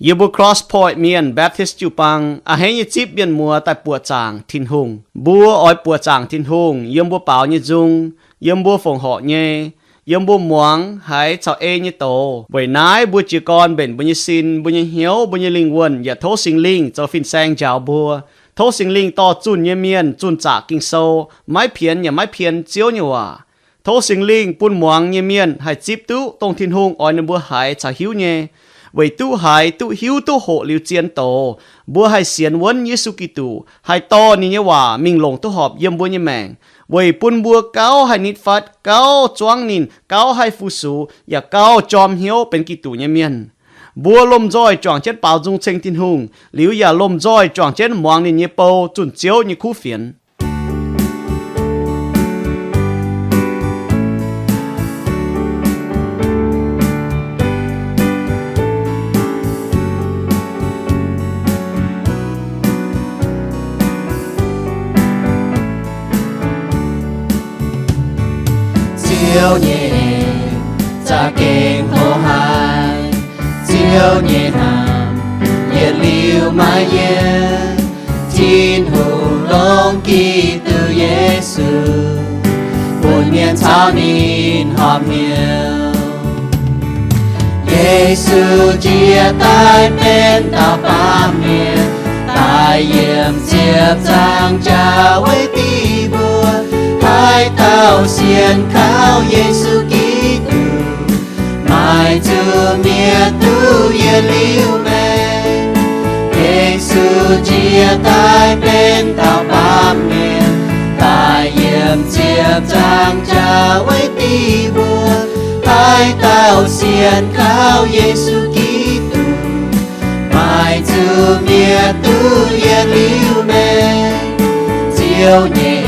Yie mbuo Cross Point Mienh Baptist jiu-baang a'hneiv nyei zipv mienh muoz daaih buoqc zaangc Tin-Hungh. Mbuo oix buoqc zaangc Tin-Hungh yiem mbuo baaux nyei nzung, yiem mbuo fongc horc nyei, yiem mbuo muangx haiz caux ei nyei doz. Weic naaiv mbuo jiez gorn mbenc mbuo nyei sin, mbuo nyei hnyouv, mbuo nyei lingh wuonh yaac tov Singx Lingh zoux fin-saeng njaaux mbuo. Tov Singx Lingh dorh zunh nyei mienh zunh zaqc Ging-Sou, maiv pienx yaac maiv pien Ziouv nyei waac. Tov Singx Lingh bun muangx nyei mienh haih zipv duqv dongh Tin-Hungh oix ninh mbuo haiz caux hiuv nyei. Weic duqv haiz, duqv hiuv, duqv hoqc liuz zien doz, mbuo haih sienx wuonv Yesu Giduc, haih dorh ninh nyei waac mingh longc duqv horpc yiem mbuo nyei maengc, weic bun mbuo gauh haih nitv fatv, gauh zuangv ninh, gauh haih fu-sux, yaac gauh jorm hnyouv benx Giduc nyei mienh. Mbuo lomh nzoih juangc jienv baaux nzung ceng Tin-Hungh, liuz yaac lomh nzoih juangc jienv muangx ninh nyei bou zunh Ziouv nyei kuv fienx. Ziouv nyei za'gengh hoz haic, Ziouv nyei hnamv yietc liuz maiv yienv. Tin-Hungh longc Giduc Yesu bun mienh caux ninh horpc hnyouv. Yesu njiec daaih benx dauh baamh mienh, daaih yiem ziepc nzaangc jaax weic dieh mbuo. Haaix dauh sienx kaux Yesu Giduc, maaih zuqc mietc duqv yietc liuz maengc. Yesu njiec daaih benx dauh baamh mienh, daaih yiem ziepc nzaangc jaax weic dieh mbuo. Haaix dauh sienx kaux Yesu Giduc, maaih zuqc mietc duqv yietc liuz maengc. Ziouv nyei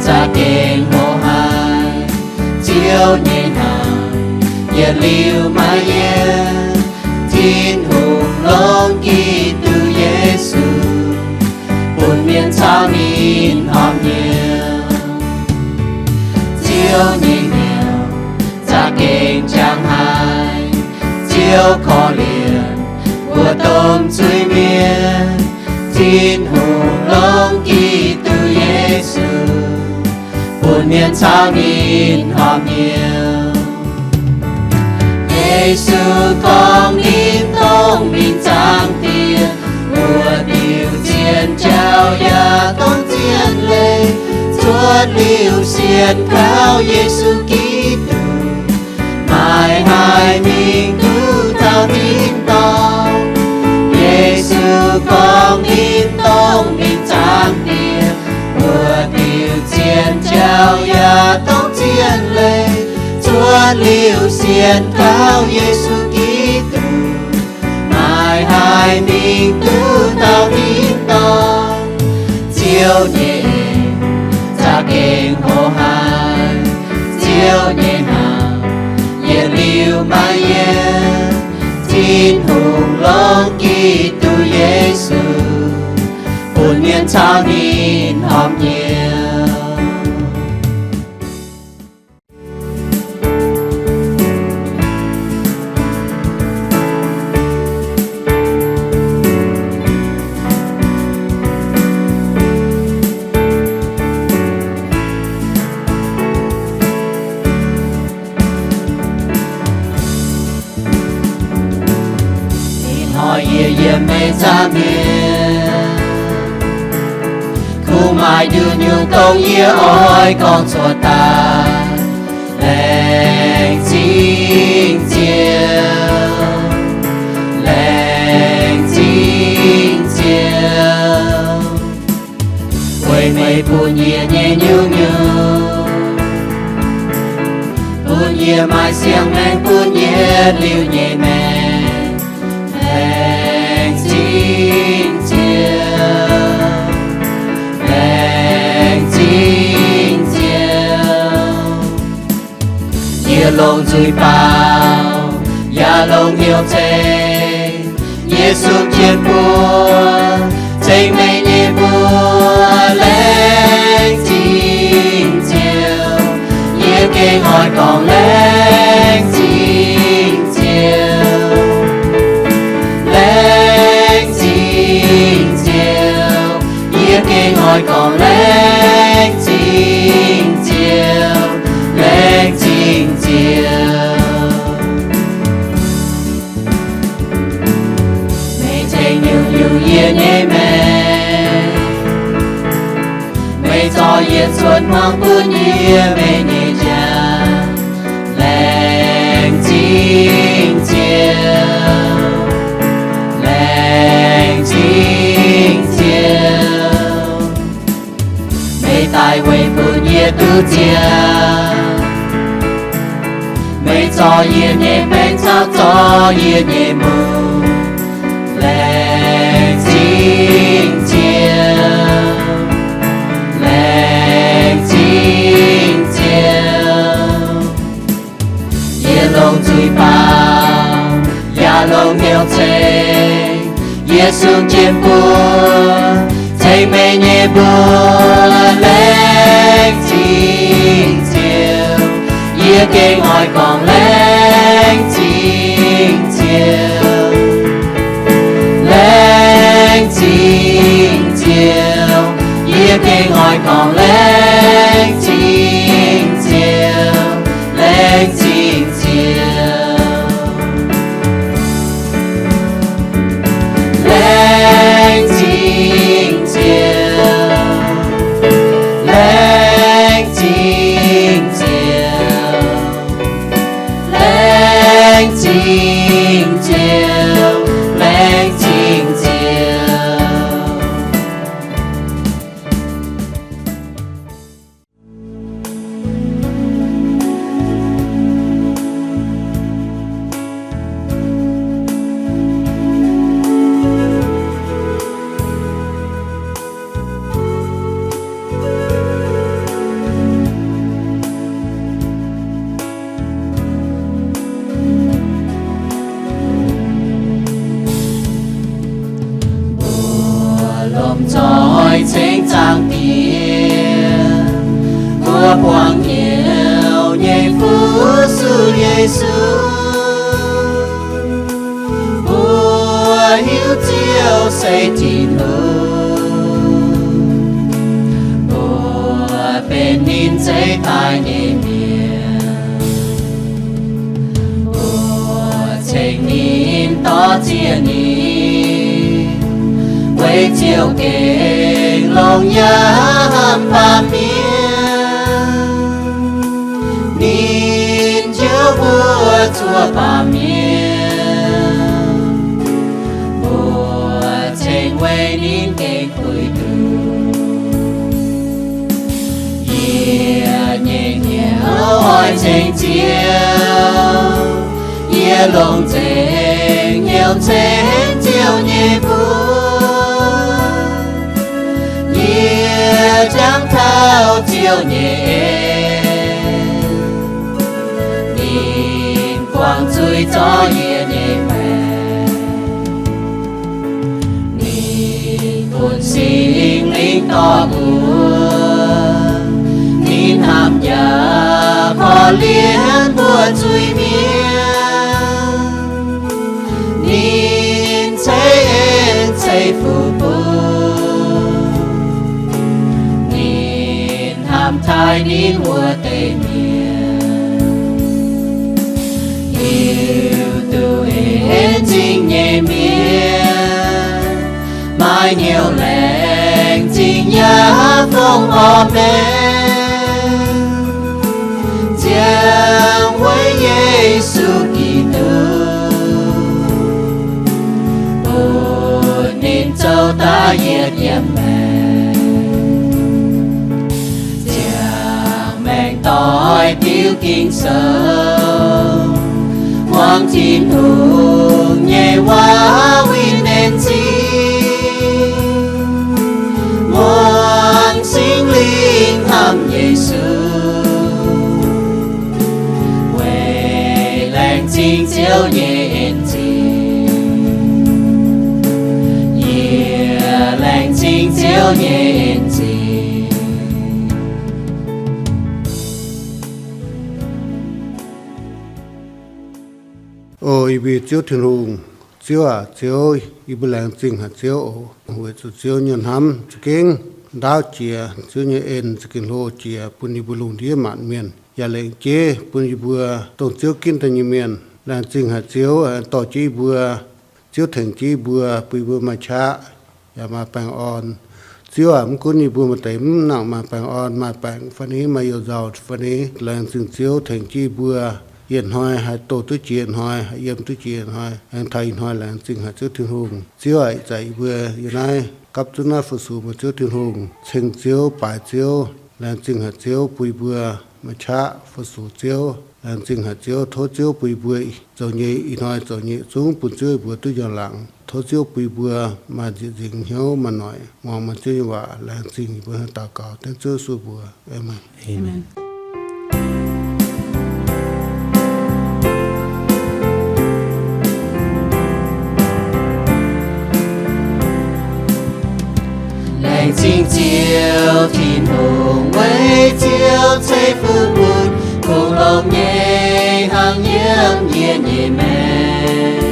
za'gengh hoz haic, Ziouv nyei hnamv yietc liuz maiv yienv. Tin-Hungh longc Giduc Yesu bun mienh caux ninh horpc hnyouv. Ziouv nyei hnyouv za'gengh jangx haic, Ziouv korv-lienh mbuo domh zuiz-mienh. Tin-Hungh longc Giduc Yesu bun mienh caux ninh horpc hnyouv. Yesu gorngv ninh dongh mingh Zaangc Diex, mbuo diuc zienh jauv yaac dongh zien leiz. Cuotv liuz sienx kaux Yesu Giduc, maaih haic mingh duqv taux tin dorngh. Yesu gorngv ninh dongh mingh Zaangc Diex, mbuo diuc zienh jauv yaac dongh zien leiz. Cuotv liuz sienx kaux Yesu Giduc, maaih haic mingh duqv taux tin dorngh. Ziouv nyei za'gengh hoz haic, Ziouv nyei hnamv yietc liuz maiv yienv. Tin-Hungh longc Giduc Yesu bun mienh caux ninh horpc hnyouv. Ih hnoi yie yiem meih nzangc mienh, kungx maaih nyungc-nyungc dongh yie oix gorngv cuotv daaih. Laengz zingh Ziouv, laengz zingh Ziouv, weic meih bun yie nyei nyungc-nyungc, bun yie maaih siang-maengc bun yietc liuz nyei maengc. Laengz zingh Ziouv, laengz zingh Ziouv. Yie longc nzuih baaux yaac longc hnyouv ceng, yie sung jienv buo ceng meih nyei mbuo. Laengz zingh Ziouv, yie gengh oix gorngv laengz zingh Ziouv. Yie nyei maengc, meih zorqv yie cuotv hmuangx bun yie meih nyei jaa. Laengz zingh Ziouv, laengz zingh Ziouv, meih daaih weic bun yie duqv ziangh. Meih zorc yie nyei baengc caux zorc yie nyei mungz. Laengz zingh Ziouv, laengz zingh Ziouv, yie longc zuiz baaux yaac longc hnyouv ceng. Yie sung jienv mbuo, ceng meih nyei mbuox. Laengz zingh Ziouv, yie gengh oix gorngv laengz zingh Ziouv. Laengz zingh Ziouv, yie gengh oix gorngv laengz zingh Ziouv. Laengz zingh Ziouv, laengz zingh Ziouv, laengz zingh Ziouv, laengz zingh Ziouv, laengz zingh Ziouv. Mbuo lomh nzoih ceng Zaangc Diex, mbuo buangh hnyouv nyei Fuqv Sux Yesu. Mbuo hiuv Ziouv se Tin-Hungh, mbuo benx ninh zeiv daaih nyei mienh. Mbuo ceng ninh, dor-ziec ninh, weic Ziouv gengh longx yaac hnamv baamh mienh. Ninh njoux mbuo zuov baamh mienh, mbuo ceng weic ninh gengh puix nduqc. Yie nyei hnyouv oix ceng Ziouv, yie longc nzengc hnyouv ceng Ziouv nyei mbuox. Yie jangx taux Ziouv nyei en, ninh buangh zuiz zorc yie nyei maengc. Ninh bun Singx Lingh dorh mbuo, ninh hnamv yaac korv-lienh mbuo zuiz-mienh. Ninh ceix en ceix fuqv bun ninh hnamv taaih ninh wuov deix mienh. Hiuv duqv en zingh nyei mienh, maaih hnyouv laengz zingh yaac fongc orn maengc, ziangh weic Yesu Giduc, bun ninh zoux daaih yietc yiem maengc. Ziangh maengc doix diuv Ging-Sou, muangx Tin-Hungh nyei waac winh en zingh, muangx Singx Lingh hnamv Yesu, weic laengz zingh Ziouv nyei en zingh. Yie laengz zingh Ziouv nyei en zingh. O yie mbuo Ziouv Tin-Hungh, Ziouv aac, Ziouv, yie mbuo laengz zingh haic Ziouv oc, weic zuqc Ziouv nyei hnamv za'gengh ndaauv jiex, Ziouv nyei en za'gengh hlo jiex bun yie mbuo lungh ndiev maanc mienh, yaac lengc jeiv bun yie mbuo dongh Ziouv ginv daaih nyei mienh. Laengz zingh haic Ziouv dorh jienv yie mbuo Ziouv tengx jienv yie mbuo, bun yie mbuo maaih qaqv yaac maaih baengh orn. Ziouv aac, mv gunv yie mbuo maaih deix mv nangc maaih baengh orn, maaih baengc fai ni, maaih you-nzauh fai ni, laengz zingh Ziouv tengx jienv yie mbuo. Yietc hnoi haih doh duqv jiex hnoi, haih yiem duqv jiex hnoi, aengx taux ih hnoi laengz zingh haic Ziouv Tin-Hungh. Ziouv aac, ih zanc yie mbuo yiem naaiv gapv zunv naaiv fu-sux meih Ziouv Tin-Hungh, ceng Ziouv, baaix Ziouv, laengz zingh haic Ziouv bun yie mbuo maaih qaqv fu-sux Ziouv. Laengz zingh haic Ziouv, tov Ziouv bun yie mbuo zoux nyei ih hnoi zoux nyei zungv bun Ziouv yie mbuo duqv njang-laangc. Tov Ziouv bun yie mbuo maaih nzieqc nzingc hnyouv maaih noic muangx meih Ziouv nyei waac. Laengz zingh yie mbuo daux gaux dengv Ziouv Yesu mbuox. Aamen. Laengz zingh Ziouv Tin-Hungh, weic Ziouv ceix fuqv bun kungx longx nyei hnangv yiem yie nyei maengc.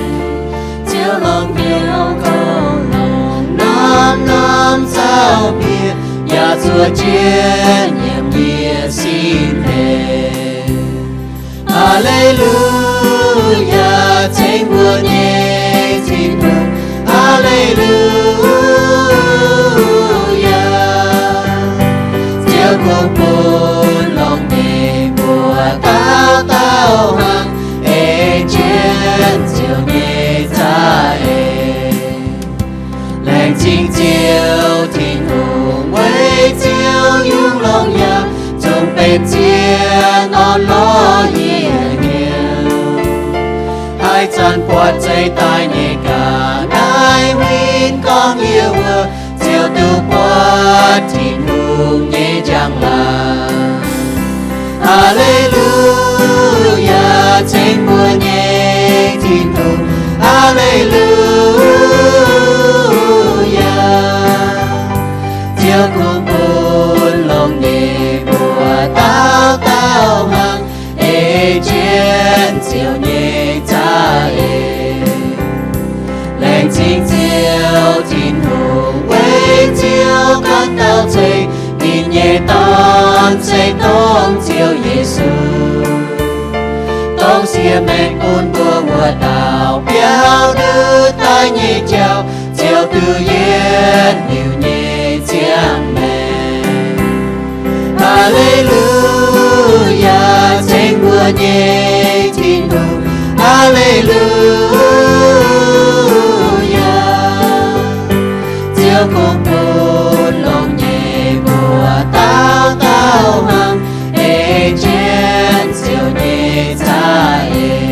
Ziouv longx hnyouv kouv longx, norm-norm zaux bieqc, yaac zuov jienv nyiemc yie sin hec. Aa^le^lu^yaa, ceng mbuo nyei Tin-Hungh. Aa^le^lu^yaa. Ziouv kungx bun longx nyei mbuo dauh dauh hnangv, ei jienv Ziouv nyei za'eix. Laengz zingh Ziouv Tin-Hungh, weic Ziouv yungz longx yaac zungv benx zien orn-lorqc yie hnyouv. Haaix zanc buatc zeih daaih nyei ga'naaiv huin gorngv yie wuov, Ziouv duqv buatc Tin-Hungh nyei njang-laangc. Aa^le^lu^yaa, ceng mbuo nyei Tin-Hungh. Aa^le^lu^yaa. Ziouv kungx bun longx nyei mbuo dauh dauh hnangv, ei jienv Ziouv nyei za'eix. Laengz zingh Ziouv Tin-Hungh, weic Ziouv ganh dauh ceix ninh nyei Dorn, se dongh Ziouv Yesu, dongh siev maengc bun mbuo wuov dauh biauv ndutv daaih nyei jauv, Ziouv duqv yietv liuz nyei ziangh maengc. Aa^le^lu^yaa, ceng mbuo nyei Tin-Hungh. Aa^le^lu^yaa. Ziouv kungx bun longx nyei mbuo dauh dauh hnangv, ei jienv Ziouv nyei za'eix.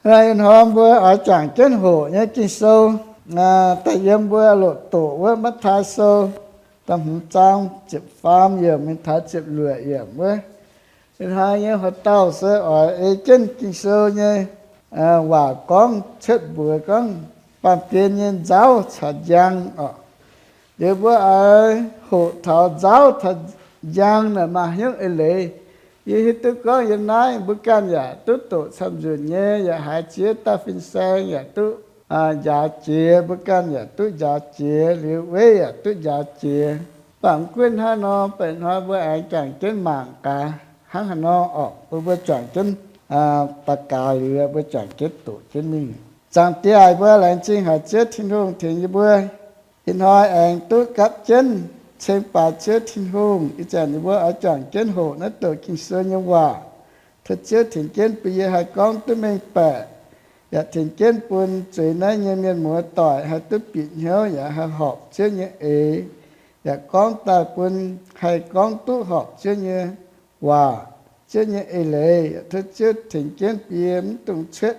Ih hnoi mbuo oix jangx jienv hoqc nyei Ging-Sou, daaih yiem mbuo loc doqc wuov Matv^taai Sou da'hmz zaang ziepc faam yiemc mingh taux ziepc luoqc yiemc wuov. Ih hnoi nyei hoc dauh se oix ei jienv Ging-Sou nyei waac gorngv cuotv mbuox gorngv baamh gen nyei nzauv caux njang oc. Liuz mbuo oix hoqc taux nzauv taux njang naaic maaih hnyouv eix leiz. Yie hiuv duqv gorngv yiem naaiv mbuo ganh yaac duqv doqc camv nzunc nyei, yaac haiz ziex dauh fin-saeng yaac duqv njaaux jiex, mbuo ganh yaac duqv njaaux jiex, liuz weiv yaac duqv njaaux jiex. Mv baac mv gunv hnangv nor, beiv hnoi mbuo aengx juangc jienv mangc gaax hnangv haaix nor orqc. Mbuo, mbuo juangc jienv daux gaux liuz, mbuo juangc jienv doqc jienv mingh. Zaangc Diex aac, mbuo laengz zingh haic Ziouv Tin-Hungh tengx yie mbuo ih hnoi aengx duqv gapv jienv ceng baaix Ziouv Tin-Hungh. Ih zanc yie mbuo oix juangc jienv hoqc naaiv doqc Ging-Sou nyei waac. Tov Ziouv tengx jienv bun yie haih gorngv duqv mengh baeqc, yaac tengx jienv bun zueiz naaiv nyei mienh muoz doic haih duqv bieqc hnyouv yaac haih horpc Ziouv nyei eix, yaac gorngv daaih bun haih gorngv duqv horpc Ziouv nyei waac, Ziouv nyei eix leiz. Yaac tov Ziouv tengx jienv bun yie mv dungx cuotv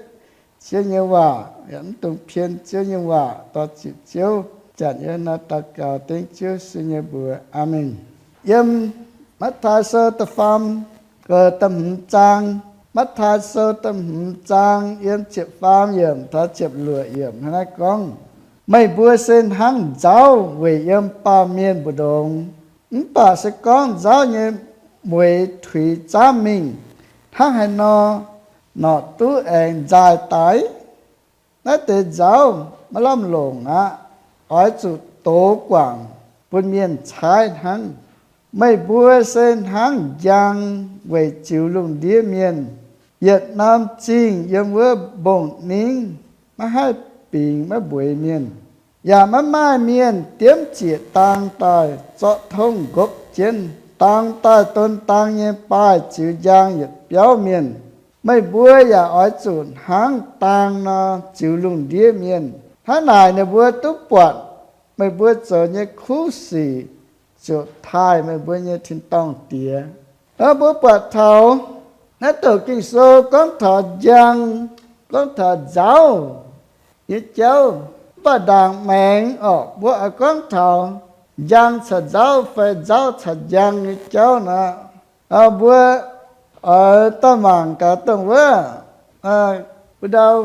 Ziouv nyei waac, yaac mv dungx pien Ziouv nyei waac, dorh ziepc Ziouv. Zanc yie nor daux gaux dengv Ziouv Yesu nyei mbuox. Aamen. Yiem Matv^taai Sou da'faam, da'hmz zaang. Matv^taai Sou da'hmz zaang yiem ziepc faam yiemc taux ziepc luoqc yiemc hnangv naaiv gorngv, meih mbuo se hnangv nzauv weic yiem baamh mienh mbu'ndongx. Mv baac se gorngv nzauv nyei mueix tuix zaamv mingh, hnangv haaix nor norqc duqv aengx nzaaih daaih? Naaiv deix nzauv maiv lamh longc aqv. Oix zuqc dox guangc bun mienh caaiv hnangv. Meih mbuo se hnangv njang weic ziux lungh ndiev mienh. Yietc norm zingh yiem wuov mbong-ningv maiv haih bingx maiv mbueiz mienh, yaac maiv maaih mienh diemv ziec daang daaih zorqv tongv nqopv jienv. Daang daaih don daang nyei baaih ziux njang yietc biauv mienh. Meih mbuo yaac oix zuqc hnangv daang nor ziux lungh ndiev mienh. Hnangv naaic ninh mbuo duqv buatc meih mbuo zoux nyei kuv sic, ziouc taaih meih mbuo nyei tin-dorngh Diex. Mbuo buatc taux naaiv douc Ging-Sou gorngv taux njang, gorngv taux nzauv nyei jauv. Mv baac ndaangc maengx orqc, mbuo oix gorngv taux njang caux nzauv fai nzauv caux njang nyei jauv nor, mbuo oix daaih mangc gaax dongh wuov, mbuo ndau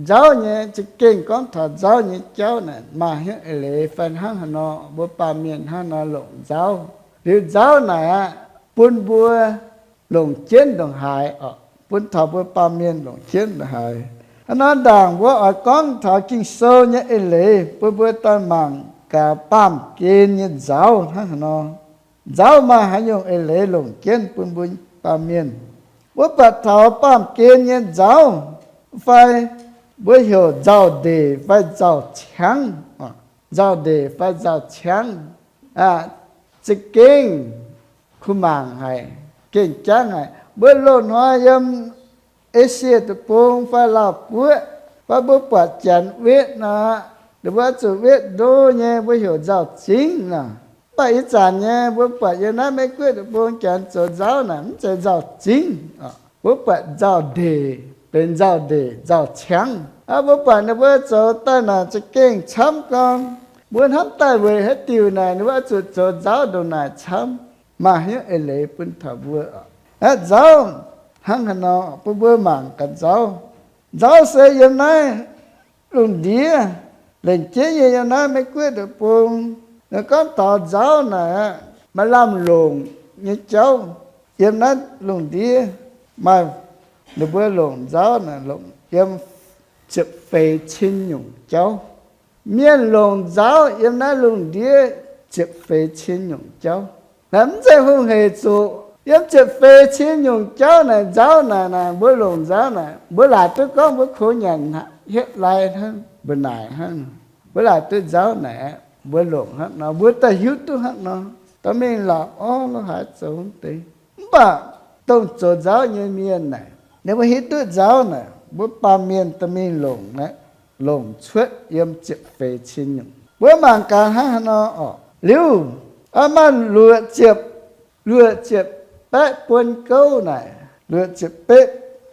nzauv nyei, za'gengh gorngv taux nzauv nyei jauv naaic maaih hnyouv eix leiz fai hnangv haaix nor, mbuo baamh mienh hnangv haaix nor longc nzauv. Liuz nzauv naaic aqv, bun mbuo longc jienv ndongc haaix orqc, bun taux mbuo baamh mienh longc jienv ndongc haaix. Hnangv nor ndaangc mbuo oix gorngv taux Ging-Sou nyei eix leiz bun mbuo daaih mangc gaax baamh gen nyei nzauv hnangv haaix nor. Nzauv maaih haaix nyungc eix leiz longc jienv bun mbuo baamh mienh. Mbuo buatc taux baamh gen nyei nzauv, fai mbuo heuc nzauh ndeic fai nzauh ciangv. Nzauh ndeic fai nzauh ciangv, za'gengh kuh mangc haic, gengh jangv haic. Mbuo loz-hnoi yiem Esie Deic-Bung fai Laauh Guoqv, fai mbuo buatc janx wetv nor, ninh mbuo zuqc wetv ndo nyei, mbuo heuc nzauh zingv nor. Mv baac ih zanc nyei mbuo buatc yiem naaiv Meiv Guoqv Deic-Bung janx zoux nzauv naaic mv zeiz nzauh zingv, mbuo buatc nzauh ndeic, benx nzauh ndeic, nzauh ciangv. Mbuo buatc ninh mbuo zoux daaih naaic za'gengh camv gorngv. Mbuo hnamv daaih weic haaix diuc naaic ninh mbuo zuqc zoux nzauv ndongc naaic camv, maaih hnyouv eix leiz bun taux mbuo. Aeqv, nzauv hnangv haaix nor bun mbuo mangc gaax nzauv. Nzauv se yiem naaiv lungh ndiev, lengc jeiv nyei yiem naaiv Meiv Guoqv Deic-Bung, ninh gorngv taux nzauv naaic maaih lamh longc nyei jauv. Yiem naaiv lungh ndiev maaih, ninh mbuo longc nzauv naaic longc yiem ziepc feix cin nyungc jauv. Mienh longc nzauv yiem naaiv lungh ndiev ziepc feix cin nyungc jauv. Naaic mv zeiz hungh heic zuqc yiem ziepc feix cin nyungc jauv naaic nzauv naaic, naaic mbuo longc nzauv naaic, mbuo laaic duqv gorngv mbuo kungx nyanc hietv lai hnangv, mbuo naaic hnangv. Mbuo laaic duqv nzauv naaic, mbuo longc hnangv nor, mbuo daaih hiuv duqv hnangv nor, dorh mingh laauc orv lo haaix zoux deix. Mv baac dongh zoux nzauv nyei mienh naaic, ninh mbuo hiuv duqv nzauv naaic, mbuo baamh mienh dorh mingh longc naaic, longc cuotv yiem ziepc feix cin nyungc. Mbuo mangc gaax hnangv haaix nor orqc? Liuz, maaih luoqc ziepc, luoqc ziepc baeqv buon gouv naaic, luoqc ziepc betv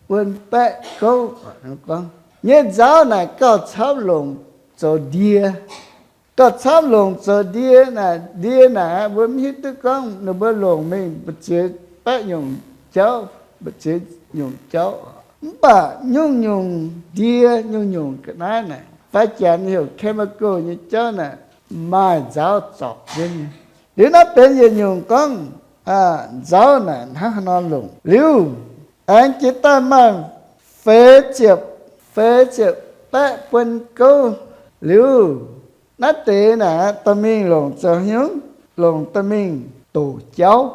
buon baeqv gouv nyei nzauv naaic gauh camv longc zoux ndie. Gauh camv longc zoux ndie naaic, ndie naaic mbuo mv hiuv duqv gorngv ninh mbuo longc mingh mbu'ziex baeqv nyungc jauv, mbu'ziex nyungc jauv. Mv baac nyungc-nyungc ndie, nyungc-nyungc ga'naaiv naaic, fai janx heuc chemical nyei jauv naaic, maaih nzauv zorpc jienv nyei. Liuz naaiv benx yietc nyungc gorngv nzauv naaic hnangv haaix nor longc. Liuz aengx jiex daaih maaih feix ziepc, feix ziepc baeqv buon gouv liuz, naaiv deix naaic dorh mingh longc zoux hnyouv, longc dorh mingh doqc jauv,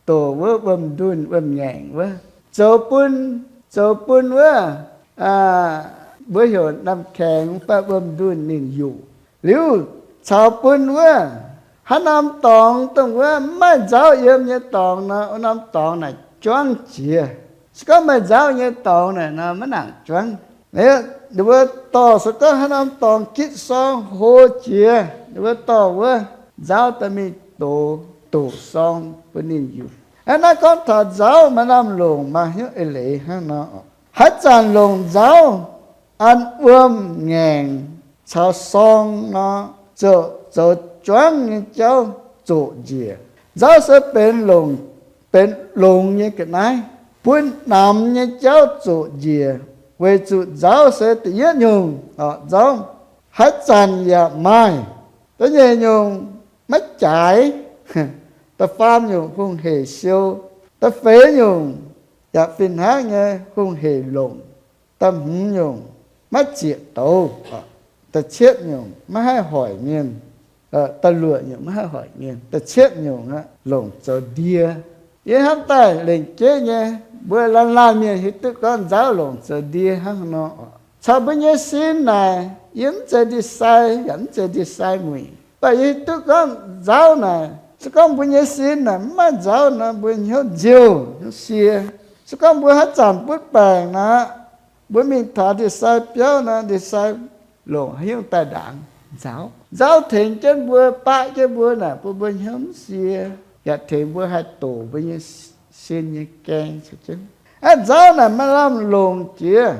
doqc wuov wuom-ndunh wuom-ngaengc wuov, zoux bun, zoux bun wuov, mbuo heuc น้ำแข็ง fai wuom-ndunh ninh yuqc. Liuz caux bun wuov haaix norm dorngx dongh wuov mv maaih nzauv yiem nyei dorngx nor, wuov norm dorngx naaic juangv jiex. Se gorngv maaih nzauv nyei dorngx naaic nor maiv nangc juangv. Ninh mbuo dorh se gorngv haaix norm dorngx gitv sorng hlo jiex, ninh mbuo dorh wuov nzauv dorh mingh dox, doqc sorng bun ninh yuqc. Aa, naaiv gorngv taux nzauv maaih lamh longc, maaih hnyouv eix leiz hnangv nor. Haaix zanc longc nzauv an wuom-ngaengc caux sorng nor, ziouc zoux juangv nyei jauv zoqc njiec. Nzauv se benx longc, benx longx nyei ga'naaiv, bun namx nyei jauv zoqc njiec, weic zuqc nzauv se da'yietv nyungc orqc, nzauv haaix zanc yaac maaih. Da'nyeic nyungc maiv jaaix, da'faam nyungc hungh heic siou, da'feix nyungc yaac fih hnangv nyei hungh heic longc, da'hmz nyungc maiv zieqc douz, da'cietv nyungc maiv haih hoic mienh, da'luoqc nyungc maiv haih hoic mienh, da'cietv nyungc aqv longc zoux ndie. Yie hnamv daaih lengc jeiv nyei, mbuo laanh laanh mienh hiuv duqv gorngv nzauv longc zoux ndie hnangv nor. Caux mbuo nyei sin naaic, yie mv zeiz ndie-sai yaac mv zeiz ndie-sai muic, mv baac yie hiuv duqv gorngv nzauv naaic, se gorngv mbuo nyei sin naaic mv maaih nzauv nor, mbuo hnyouv nziouh, hnyouv sie. Se gorngv mbuo haaix zanc butv baengc nor, mbuo mingh taux ndie-sai biauv nor, ndie-sai longc haaix nyungc daaih ndaangc? Nzauv. Nzauv tengx jienv mbuo, baqv jienv mbuo naaic, bun mbuo hnyouv mv sie, yaac tengx mbuo haih doqc mbuo nyei sin nyei gaeng caux jienv. Aa, nzauv naaic maaih lamh longc jiex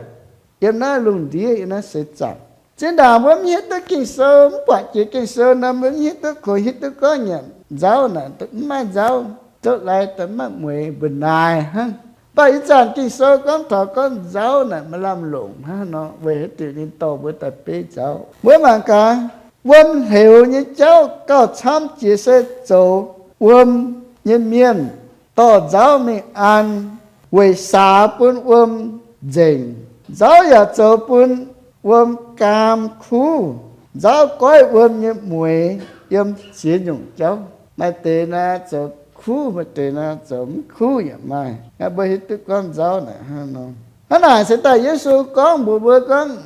yiem naaiv lungh ndiev, yiem naaiv seix zaangc. Zinh ndaangc mbuo mv hiuv duqv Ging-Sou, mv buatc jiex Ging-Sou nor, mbuo mv hiuv duqv, kungx hiuv duqv gorngv nyanc nzauv naaic mv maaih nzauv, zouv lai daaih mv maaih mueix, mbu'naaic hnangv. Mv baac ih zanc Ging-Sou gorngv taux gorngv nzauv naaic maaih lamh longc hnangv nor, weic haaix diuc ninh dorh mbuo daaih beiv nzauv? Mbuo mangc gaax, wuom hleux nyei jauv gauh camv jiex se zoux wuom nyei mienh dorh nzauv mingh an, weic saax bun wuom nzengc. Nzauv yaac zoux bun wuom gaam kuv. Nzauv goiv wuom nyei mueix yiem ziex nyungc jauv. Maaih deix naaiv zoux kuv, maaih deix naaiv zoux mv kuv yaac maaih. Naaiv mbuo hiuv duqv gorngv nzauv naaic hnangv nor. Hnangv naaic se daaih Yesu gorngv mbuox mbuo gorngv,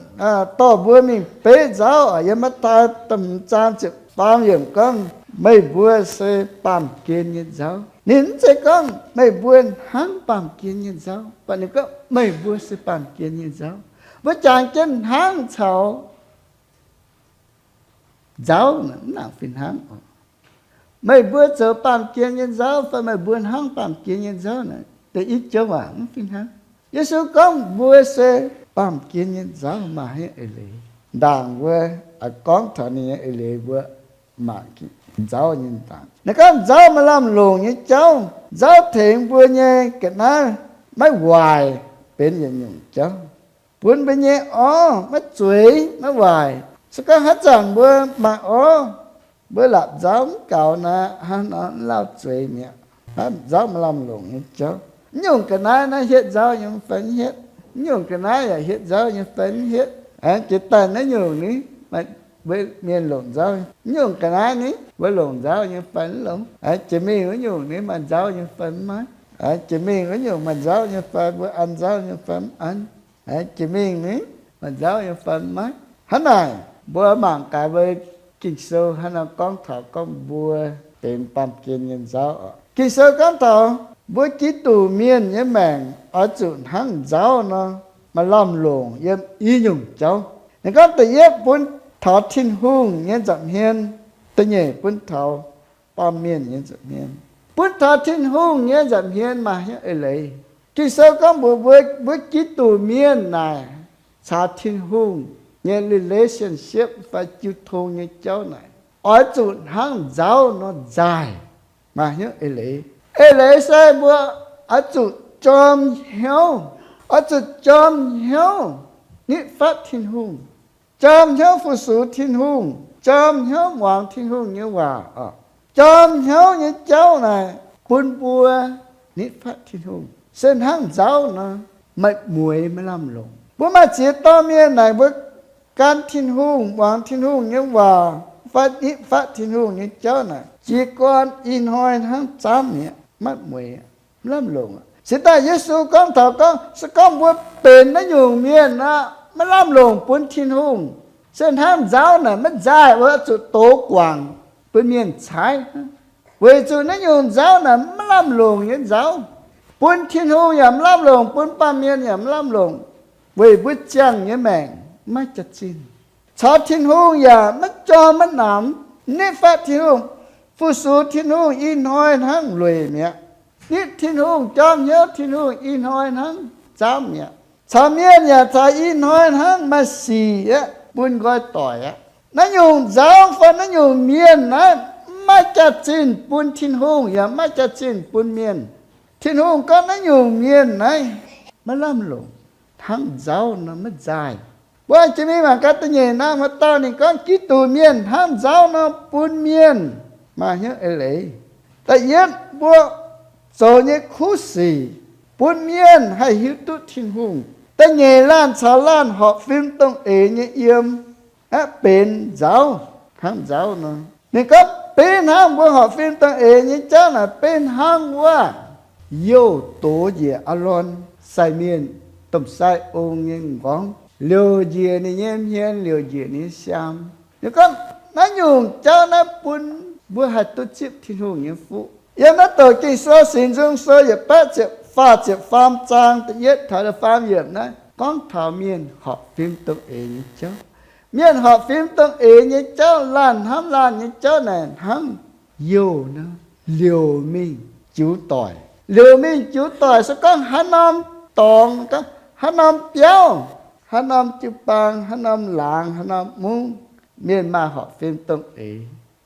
dorh mbuo mingh beiv nzauv oc. Yiem Matv^taai da'hmz zaang ziepc faam yiemc gorngv, meih mbuo se baamh gen nyei nzauv. Ninh mv zeiz gorngv meih mbuo hnangv baamh gen nyei nzauv, mv baac ninh gorngv meih mbuo se baamh gen nyei nzauv. Mbuo jangx jienv hnangv caux nzauv naaic mv nangc fih hnangv oc. Meih mbuo zoux baamh gen nyei nzauv fai meih mbuo hnangv baamh gen nyei nzauv naaic, da'yietv joux waac mv fih hnangv. Yesu gorngv mbuo se baamh gen nyei nzauv maaih haaix nyungc eix leiz? Ndaangc mbuo oix gorngv taux ninh nyei eix leiz mbuo mangc nzauv nyei ndaangc. Ninh gorngv nzauv maaih lamh longc nyei jauv. Nzauv tengx mbuo nyei ga'naaiv maiv waaic benx yietc nyungc jauv, bun mbuo nyei orv maiv zueiz maiv waaic. Se gorngv haaix zanc mbuo maaih orv, mbuo lapc nzauv mv gaux naaic, hnangv nor mv lauh zueiz mi'aqv. Naaiv nzauv maaih lamh longc nyei jauv. Mv nyungc ga'naaiv naaiv hietv nzauv nyei fai mv hietv? Mv nyungc ga'naaiv yaac hietv nzauv nyei fai mv hietv? Aengx jiex daaih naaiv nyungc ni, maaih mbuo mienh longc nzauv. Mv nyungc ga'naaiv ni, mbuo longc nzauv nyei fai mv longc? Aengx jiex mingh wuov nyungc ni, maaih nzauv nyei fai mv maaih? Aengx jiex mingh wuov nyungc maaih nzauv nyei fai, mbuo an nzauv nyei fai mv an? Aengx jiex mingh ni, maaih nzauv nyei fai mv maaih? Hnangv naaic, mbuo mangc gaax mbuo Ging-Sou hnangv nor gorngv taux gorngv mbuo benx baamh gen nyei nzauv oc. Ging-Sou gorngv taux mbuo Giduc mienh nyei maengc oix zuqc hnangv nzauv nor, maaih lamh longc yiem i nyungc jauv. Ninh gorngv da'yietv bun taux Tin-Hungh nyei nza'hmien, da'nyeic bun taux baamh mienh nyei nza'hmien. Bun taux Tin-Hungh nyei nza'hmien maaih hnyouv eix leiz. Ging-Sou gorngv mbuox mbuo, mbuo Giduc mienh naaic caux Tin-Hungh nyei relationship fai jiu tong nyei jauv naaic, oix zuqc hnangv nzauv nor nzaaih, maaih hnyouv eix leiz. Eix leiz se mbuo oix zuqc jorm hnyouv, oix zuqc jorm hnyouv nitv fatv Tin-Hungh, jorm hnyouv fu-sux Tin-Hungh, jorm hnyouv muangx Tin-Hungh nyei waac oc. Jorm hnyouv nyei jauv naaic bun mbuo nitv fatv Tin-Hungh se hnangv nzauv nor, maaih mueix maaih lamh longc. Mbuo maaih ziex dauh mienh naaic mbuo gan Tin-Hungh, muangx Tin-Hungh nyei waac fai nitv fatv Tin-Hungh nyei jauv naaic, jiez gorn ih hnoi hnangv zaamv mi'aqv, maiv mueix, maiv lamh longc. Se daaih Yesu gorngv taux gorngv, se gorngv mbuo benx naaiv nyungc mienh aqv, maiv lamh longc bun Tin-Hungh, se hnangv nzauv naaic maiv nzaaih, mbuo zuqc dox guangc bun mienh caaiv. Weic zuqc naaiv nyungc nzauv naaic maiv lamh longc nyei nzauv, bun Tin-Hungh yaac maiv lamh longc, bun baamh mienh yaac maiv lamh longc, weic mbuo ziangh nyei maengc maiv jaax-zinh. Caux Tin-Hungh yaac maiv jorm maiv namx. Nitv fatv Tin-Hungh, fu-sux Tin-Hungh ih hnoi hnangv lueic mi'aqv. Nitv Tin-Hungh, jorm hnyouv Tin-Hungh ih hnoi hnangv zaamv mi'aqv. Caux mienh yaac caux ih hnoi hnangv maaih sic aqv, bun nqoi doic aqv. Naaiv nyungc nzauv fai naaiv nyungc mienh naaiv maiv maaih jaax-zinh bun Tin-Hungh yaac maiv maaih jaax-zinh bun mienh. Tin-Hungh gorngv naaiv nyungc mienh naaiv maiv lamh longc, hnangv nzauv nor maiv nzaaih. Mbuo jiex mingh mangc gaax da'nyeic naaiv, maaih dauh ninh gorngv Giduc mienh hnangv nzauv nor bun mienh maaih hnyouv eix leiz. Da'yietv, mbuo zoux nyei kuv sic bun mienh haih hiuv duqv Tin-Hungh. Da'nyeic, laanh caux laanh horpc fim dongh eix nyei yiem aeqv, benx nzauv hnangv nzauv nor. Ninh gorngv benx hnangv mbuo horpc fim dongh eix nyei jauv naaic benx hnangv wuov. youh doz njiec Aalon sai mienh domh sai ong nyei m'nqorngv, liouc njiec ninh nyei hmien, liouc njiec ninh nyei siaam. Ninh gorngv naaiv nyungc jauv naaiv bun mbuo haih duqv zipv Tin-Hungh nyei fuqv. Yiem naaiv douc Ging-Sou Singx Nzung Sou yietc baeqv ziepc faah ziepc faam zaang da'yietv taux da'faam yiemc naaiv gorngv taux mienh horpc fim dongh eix nyei jauv. Mienh horpc fim dongh eix nyei jauv, laanh hnamv laanh nyei jauv naaic hnangv youh nor, liouc mingh jiuv doic. Liouc mingh jiuv doic se gorngv haaix norm dorngx, haaix norm biauv, haaix norm jiu-baang, haaix norm laangz, haaix norm mungv, mienh maaih horpc fim dongh eix,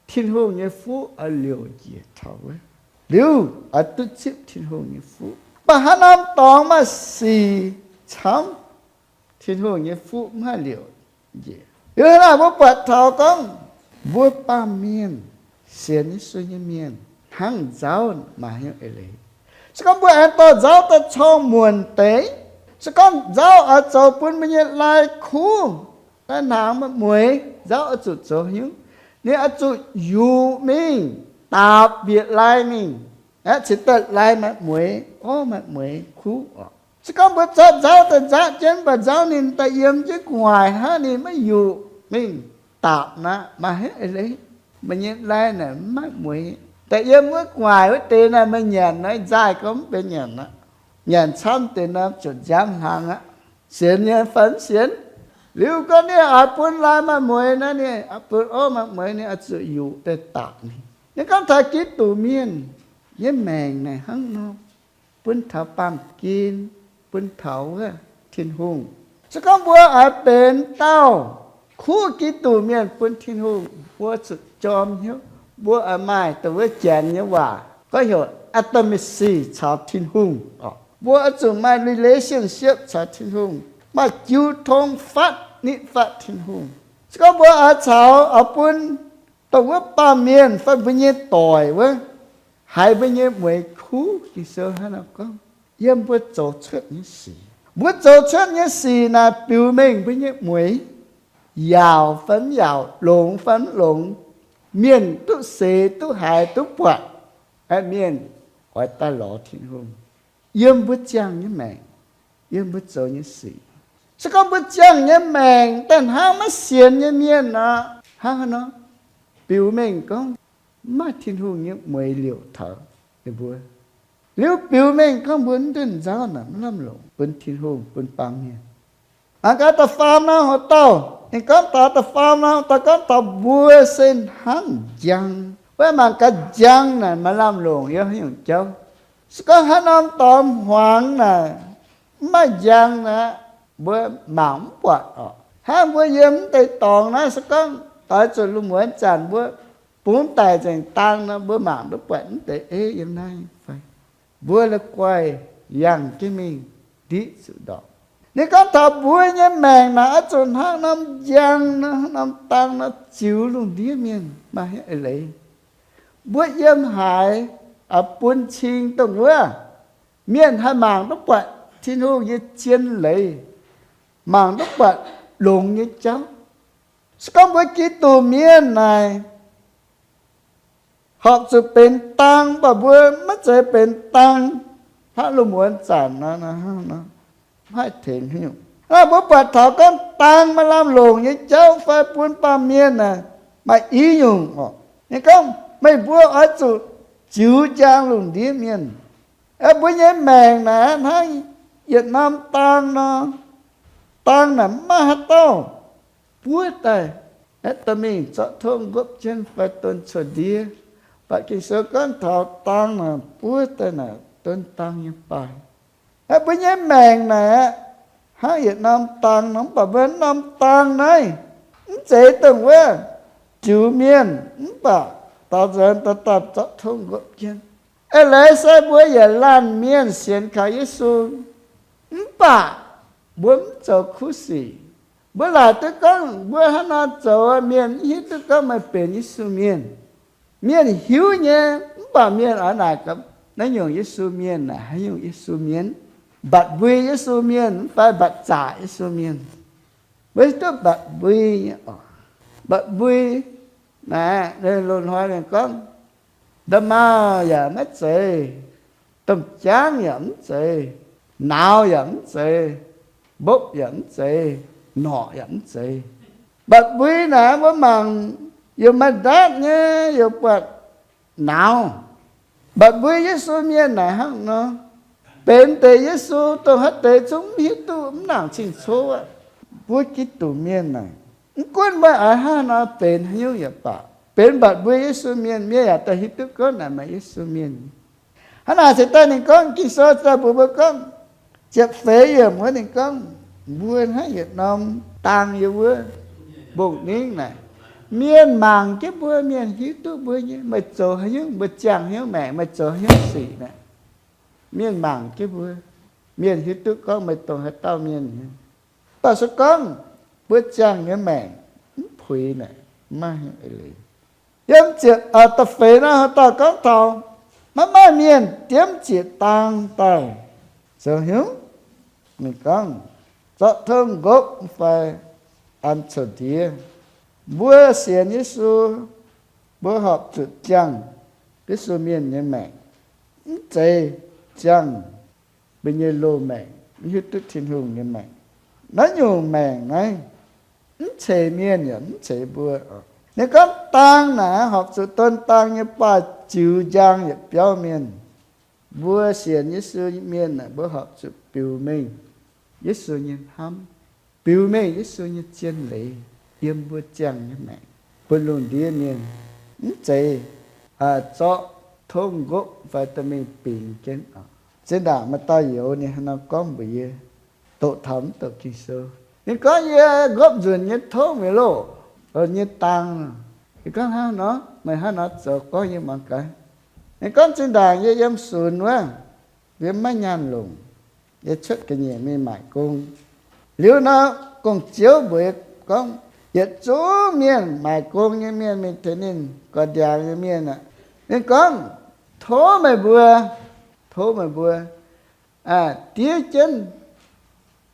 Tin-Hungh nyei fuqv oix liouc njiec taux wuov. Liuz oix duqv zipv Tin-Hungh nyei fuqv. Mv baac haaix norm dorngx maaih sic camv, Tin-Hungh nyei fuqv mv haih liouc njiec. Liuz naaic mbuo buatc taux gorngv mbuo baamh mienh, sienx Yesu nyei mienh, hnangv nzauv maaih hnyouv eix leiz. Se gorngv mbuo aengx dorh nzauv daaih corng muonc deix, se gorngv nzauv oix zoux bun mbuo nyei lai kuv, lai hnaangx maaih mueix, nzauv oix zuqc zoux haaix nyungc? Ninh oix zuqc yuqc mingh, daapc mbiec lai mingh. Aeqv, cingx daaih lai maaih mueix, orv maaih mueix kuv oc. Se gorngv mbuo zorqv nzauv daaih nzaqv jienv, mv baac nzauv ninh daaih yiem jienv gu'nguaaic hnangv, ninh maiv yuqc mingh daapc naqv, maaih hnyouv eix leiz. Meih nyei lai naaic mv maaih mueix. Daaih yiem wuov gu'nguaaic wuov deix naaic, meih nyanc naaiv nzaaih gorngv mv benx nyanc aqv. Nyanc camv deix norm ziouc nziaamv hlang aqv. Sienx nyei fai mv sienx? Liuz gorngv ninh oix bun lai maaih mueix naaiv, ninh oix bun orv maaih mueix, ninh oix zuqc yuqc daaih daapc ninh. Ninh gorngv taux Giduc mienh nyei maengc naaic hnangv nor, bun taux baamh gen, bun taux wuov Tin-Hungh. Se gorngv mbuo oix benx dauh kuv Giduc mienh bun Tin-Hungh, mbuo zuqc jorm hnyouv, mbuo oix maaih dongh wuov Janx nyei waac gorngv heuc intimacy caux Tin-Hungh oc. Mbuo oix zuqc maaih relationship caux Tin-Hungh, maaih jiu tong fatv nitv fatv Tin-Hungh. Se gorngv mbuo oix caux, oix bun dongh wuov baamh mienh fai mbuo nyei doic wuov, haiz mbuo nyei mueix kuv, Ging-Sou hnangv naaiv gorngv, yiem mbuo zoux cuotv nyei sic. Mbuo zoux cuotv nyei sic naaic biux mengh mbuo nyei mueix, yaauc fai mv yaauc, longx fai mv longx, mienh duqv seix duqv haiz duqv buatc, aeqv, mienh oix daaih lorz Tin-Hungh. Yiem mbuo ziangh nyei maengc, yiem mbuo zoux nyei sic. Se gorngv mbuo ziangh nyei maengc daaih hnangv maiv sienx nyei mienh nor, hnangv haaix nor? Biux mengh gorngv mv maaih Tin-Hungh nyei mueix liouc taux ninh mbuo. Liuz biux mengh gorngv mbuo mv ndunh nzauv naaic mv lamh longc bun Tin-Hungh bun baamh mienh. Mangc gaax da'faam norm hoc-dauh, ninh gorngv taux da'faam norm hoc-dauh gorngv taux mbuo se hnangv njang. Wuov mangc gaax njang naaic maaih lamh longc yiem haaix nyungc jauv. Se gorngv haaix norm dorngx hmuangx naaic mv maaih njang naaic, mbuo mangc mv buatc oc. Hnangv mbuo yiem mv deix dorngx naaiv, se gorngv oix zuqc lungh muonz zanc mbuo bungx daic nzengc dang nor, mbuo mangc duqv buatc mv deix eiv yiem naaiv fai? Mbuo la'guaih yangh jienv mingh ndiqv zuqc ndorpc. Ninh gorngv taux mbuo nyei maengc naaic oix zuqc hnangv norm njang nor, norm dang nor ziux lungh ndiev mienh maaih hnyouv eix leiz. Mbuo yiem haaix, bun cing dongh wuov, mienh haih mangc duqv buatc Tin-Hungh nyei zien leiz, mangc duqv buatc longx nyei jauv. Se gorngv mbuo Giduc mienh naaic horpc zuqc benx dang, mv baac mbuo maiv zeiz benx dang hnangv lungh muonz zanc nor, mv haih tengx haaix nyungc. Mv baac mbuo buatc taux gorngv dang maaih lamh longc nyei jauv fai bun baamh mienh naaic maaih i nyungc oc. Ninh gorngv meih mbuo oix zuqc ziux njang lungh ndiev mienh. Aeqv, mbuo nyei maengc naaic hnangv yietc norm dang nor. Dang naaic mv maaih haaix dauh buov daaih, aeqv, dorh mingh zorqv tongv nqopv jienv fai don cuotv ndiev. Mv baac Ging-Sou gorngv taux dang naaic buov daaih naaic don dang nyei baaih. Aeqv, mbuo nyei maengc naaic aqv, hnangv yietc norm dang nor, mv baac mbuo norm dang naaiv mv zeiz dongh wuov ziux mienh, mv baac daaux nzuonx daaih daaih zorqv tongv nqopv jienv. Eix leiz se mbuo yietc laanh mienh sienx kaux Yesu, mv baac mbuo mv zoux kuv sic. Mbuo laaic duqv gorngv mbuo hnangv nor zoux, mienh mv hiuv duqv gorngv meih benx Yesu mienh. Mienh hiuv nyei, mv baac mienh oix naaic gaax, naaiv nyungc Yesu mienh naaic haaix nyungc Yesu mienh? Mbatc mbui Yesu mienh mv fai mbatc zaqc Yesu mienh? Mbuo hiuv duqv mbatc mbui nyei oc. Mbatc mbui naaic, loz-hnoi ninh gorngv, nda'maauh yaac maiv zeiz domh jaangv yaac mv zeiz, nauz yaac mv zeiz, mbopv yaac mv zeiz, norqc yaac mv zeiz. Mbatc mbui naaic mbuo mangc youc maaih ndaatv nyei, youc buatc nauz. Mbatc mbui Yesu mienh naaic hnangv nor, benx deix Yesu dongh haaix deix zungv mv hiuv duqv, mv nangc cing-cov aqv. Mbuo Giduc mienh naaic, mv gunv meih oix hnangv nor benx haaix nyungc yaac baac, benx mbatc mbui Yesu mienh, mienh yaac daaih hiuv duqv gorngv naaic maaih Yesu mienh. Hnangv naaic se daaih ninh gorngv, Ging-Sou daaih mbuox mbuo gorngv, ziepc feix yiemc wuov ninh gorngv, mbuo hnangv yietc norm dang yiem wuov mbong-ningv naaic, mienh mangc jienv mbuo, mienh hiuv duqv mbuo nyei, meih zoux haaix nyungc, mbuo ziangh haaix nyungc maengc, meih zoux haaix nyungc sic naaic. Mienh mangc jienv mbuo, mienh hiuv duqv gorngv meih dongh haaix dauh mienh. Mv baac se gorngv mbuo ziangh nyei maengc mv puix naaic, maiv eix leiz. Yiem ziepc, da'feix nor, haaix dauh gorngv taux maiv maaih mienh diemv ziec dang daaih zoux hnyouv. Ninh gorngv, zorqv tong nqopv fai an coux ndiev. Mbuo sienx Yesu, mbuo horpc zuqc ziangh Yesu mienh nyei maengc, mv zeiz ziangh mbuo nyei loz-maengc, mv hiuv duqv Tin-Hungh nyei maengc. Naaiv nyungc maengc naaiv mv ceix mienh yaac mv ceix mbuo. Ninh gorngv dang naaic horpc zuqc don dang nyei baaih ziux njang yietc biauv mienh. Mbuo sienx Yesu mienh aah, mbuo horpc zuqc biux mengh Yesu nyei hnamv, biux mengh Yesu nyei zien leiz yiem mbuo ziangh nyei maengc bun lungh ndiev mienh, mv zeiz zorqv tongv nqopv fai dorh mingh bingx jienv oc. Zinh ndaangc maaih dauh youz ninh hnangv nor gorngv mbuox yie, doqc taux mv doqc Ging-Sou. Ninh gorngv, yie nqopv nzunc nyei tongv mi'aqv loh, nyei dang. Yie gorngv, hnangv nor, meih hnangv nor zoux gorngv yie muangx gaax. Ninh gorngv, zinh ndaangc yie yiem sunx wuov, yie maiv nyaanh longc, yie cuotv ga'nyiec mingh maaic gong. Liuz nor, gong-ziouv mbuox yie gorngv, yietc zungv mienh maaic gong nyei mienh mingh tengx ninh, gorx-ndiangx nyei mienh aah, ninh gorngv, tov meih mbuo, tov meih mbuo diev jienv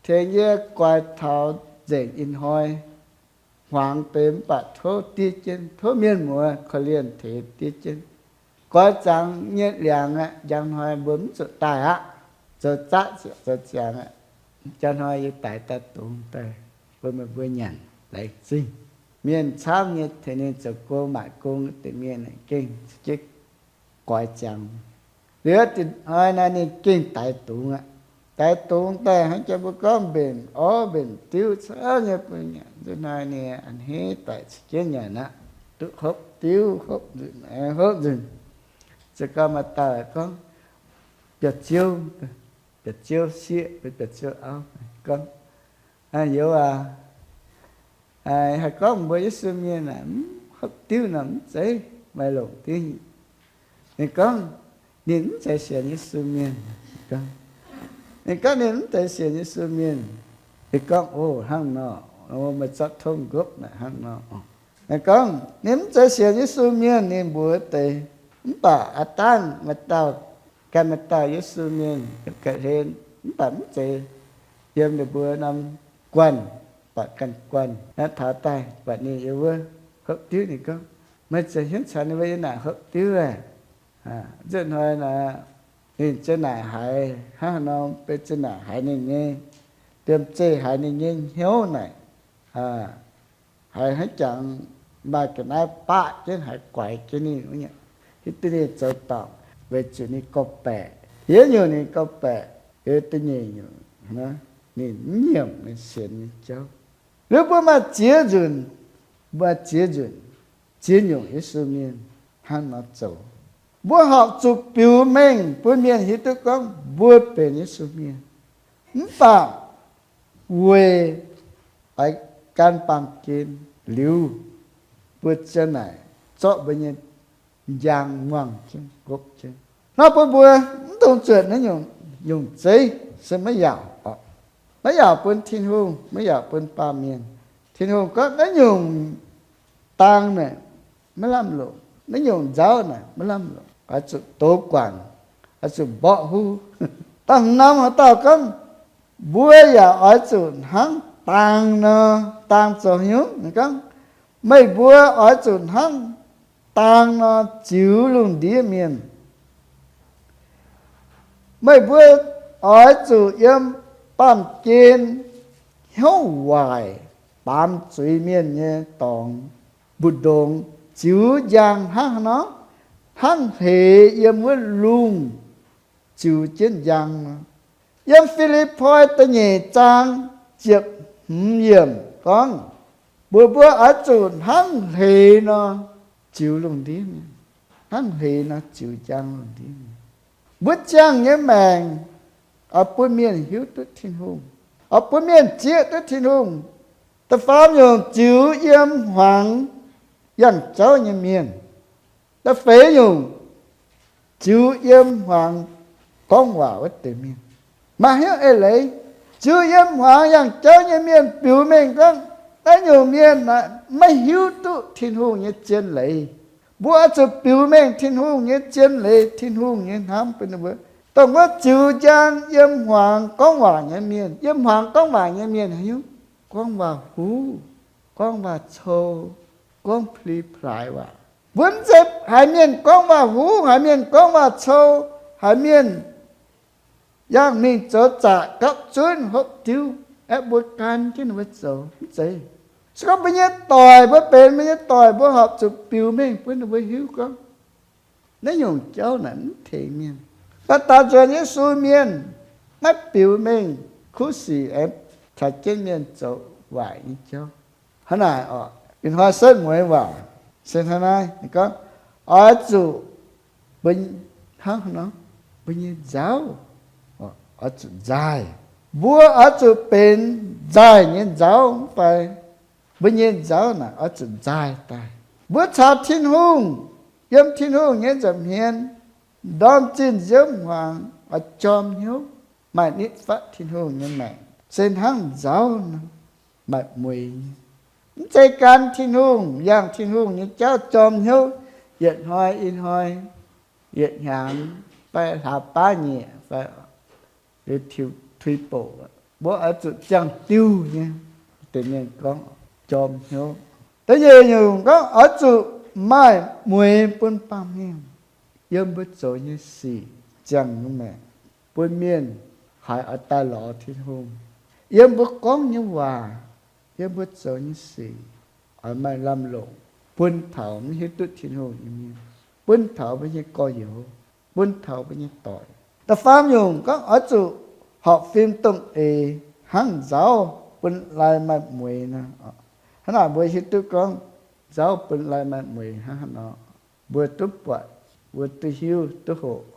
tengx yie goix taux nzengc ih hnoi, hmuangx deix mv baac tov diev jienv, tov mienh muoz korv-lienh tengx diev jienv. Goix ziangx nyei liangx aeqv, njang hnoi mbuo mv zuqc daaih aqv. Zoux zaqv zoux ziangx aeqv, njang hnoi yie daix daaih dungx daaih bun meih mbuo nyanc laengz zingh. Mienh camv nyei tengx ninh zoux gong maaic gong deix mienh gengh za'gengh goix ziangx. Liuz ih hnoi naaiv ninh gengh daix dungx aqv. Daix dungx daaih hnangv jang mbuo gorngv mbenc orv mbenc diuv camv nyei bun nyanc. Nzunc hnoi ninh a'hneiv daic caux jienv nyanc aqv. Duqv hopv diuv, hopv nzunc, hopv nzunc. Se gorngv maaih dauh gorngv, biauv-ziouv, biauv-ziouv sieqv, biauv-ziouv auv gorngv, youz aac, haih gorngv mbuo Yesu mienh aah, mv hopv diuv nor mv zeiz maaih longc diuv. Ninh gorngv ninh mv zeiz sienx Yesu mienh. Ninh gorngv ninh mv zeiz sienx Yesu mienh. Ninh gorngv, o, hnangv nor, meih zorqv tongv nqopv naaic hnangv nor. Ninh gorngv ninh mv zeiz sienx Yesu mienh, ninh mbuox deix, mv baac aav dangh maaih dauh, ganh maaih dauh Yesu mienh yiem ga'hlen, mv baac mv zeiz yiem ninh mbuo norm guanh, buatc ganh guanh naaiv taux daaih buatc ninh yiem wuov hopv diuv. Ninh gorngv, meih ziouc hiuv caux ninh mbuo yiem naaic hopv diuv aah. Nzunc hnoi naaic ninh ziouc naaic haiz hnangv haaix nor, benx ziouc naaic haiz ninh nyei, diemv zeih haiz ninh nyei hnyouv naaic, haiz hnangv jangx maaih ga'naaiv baqv jienv haiz guaix jienv ninh wuov nyei, hiuv duqv ninh zoux dorngc weic zuqc ninh gorngv-baeqc. Yietv nyungc ninh gorngv-baeqc, yietv da'nyeic nyungc ninh mv nyiemc ninh sienx nyei jauv. Liuz mbuo maaih ziex nzunc, maaih ziex nzunc, ziex nyungc Yesu mienh hnangv nor zoux. Mbuo horpc zuqc biux mengh bun mienh hiuv duqv gorngv mbuo benx Yesu mienh. Mv baac weic aix gan baamh gen liuz, mbuo ziouc naaic zorqv mbuo nyei njang muangh jienv, nqopv jienv. Nor bun mbuo mv dungx zuotc naaiv nyungc, nyungc zeiv se maiv yaauc oc. Maiv yaauc bun Tin-Hungh, maiv yaauc bun baamh mienh. Tin-Hungh gorngv naaiv nyungc dang naaic maiv lamh longc, naaiv nyungc nzauv naaic maiv lamh longc, oix zuqc dox guangc, oix zuqc mborqv huv. Da'hmz norm haaix dauh gorngv, mbuo yaac oix zuqc hnangv dang nor, dang zoux hnyouv. Ninh gorngv, meih mbuo oix zuqc hnangv dang nor ziux lungh ndiev mienh. Meih mbuo oix zuqc yiem baamh gen hnyouv waaic, baamz zuiz mienh nyei dorngx, mbu'ndongx ziux njang hnangv haaix nor, hnangv hleix yiem wuov lungh ziux jienv njang nor. Yiem Fi^lipv^poi da'nyeic zaang ziepc hmz yiemc gorngv, mbuox mbuo oix zuqc hnangv hleix nor ziux lungh ndiev mienh, hnangv hleix nor ziux njang lungh ndiev mienh. Mbuo ziangh nyei maengc oix bun mienh hiuv duqv Tin-Hungh, oix bun mienh zieqv duqv Tin-Hungh. Da'faam nyungc, ziux yiem hmuangx yangh jauv nyei mienh. Da'feix nyungc, ziux yiem hmuangx gorngv waac wuov deix mienh. Maaih hnyouv eix leiz, ziux yiem hmuangx yangh jauv nyei mienh biux mengh gorngv, naaiv nyungc mienh aeqv, maiv hiuv duqv Tin-Hungh nyei zien leiz. Mbuo oix zuqc biux mengh Tin-Hungh nyei zien leiz, Tin-Hungh nyei hnamv bun ninh mbuo. Dongh wuov ziux njang yiem hmuangx gorngv waac nyei mienh. Yiem hmuangx gorngv waac nyei mienh haaix nyungc? Gorngv waac-huv, gorngv waac-cou, gorngv pli plaaix waac. Mbuo mv zeiz haiz mienh gorngv waac-huv, haiz mienh gorngv waac-cou, haiz mienh yangh mingh zoux zaqc gapv zunv hopv diuv, aeqv, mbuo gan jienv ninh mbuo zoux, mv zeiz. Se gorngv mbuo nyei doic, mbuo benx mbuo nyei doic, mbuo horpc zuqc biux mengh bun ninh mbuo hiuv gorngv, naaiv nyungc jauv naaic mv tengx mienh. Mv baac daaux nzuonx Yesu mienh maiv biux mengh kuv sic aengx caux jienv mienh zoux waaic nyei jauv. Hnangv naaic oc, ih hnoi setv mueiz waac se hnangv naaiv. Ninh gorngv, oix zuqc mbuo, hnangv nor, mbuo nyei nzauv oix zuqc nzaaih. Mbuo oix zuqc benx nzaaih nyei nzauv mv fai? Mbuo nyei nzauv naaic oix zuqc nzaaih daaih. Mbuo caux Tin-Hungh, yiem Tin-Hungh nyei nza'hmien, ndorm zinh nziouv hmuangx oix jorm hnyouv, maaih nitv fatv Tin-Hungh nyei maengc, se hnangv nzauv nor, maaih mueix nyei. Mv zeiz gan Tin-Hungh, yangh Tin-Hungh nyei jauv jorm hnyouv, yietc hnoi ih hnoi, yietc hnyangx fai hlaax baav nyieqc fai liuz tui boc, mbuo oix zuqc ziangh diuh nyei. Deix mienh gorngv jorm hnyouv. Da'nyeic nyungc gorngv oix zuqc maaih mueix bun baamh mienh. Yiem mbuo zoux nyei sic, ziangh nyei maengc, bun mienh haiz oix daaih lorz Tin-Hungh. Yiem mbuo gorngv nyei waac, yiem mbuo zoux nyei sic, oix maaih lamh longc bun taux mv hiuv duqv Tin-Hungh nyei mienh, bun taux mbuo nyei gorx-youz, bun taux mbuo nyei doic. Da'faam nyungc gorngv oix zuqc horpc fim dongh eix hnangv nzauv bun lai maaih mueix nor. Hnangv naaic mbuo hiuv duqv gorngv nzauv bun lai maaih mueix hnangv haaix nor. Mbuo duqv buatc, mbuo duqv hiuv duqv hoqc,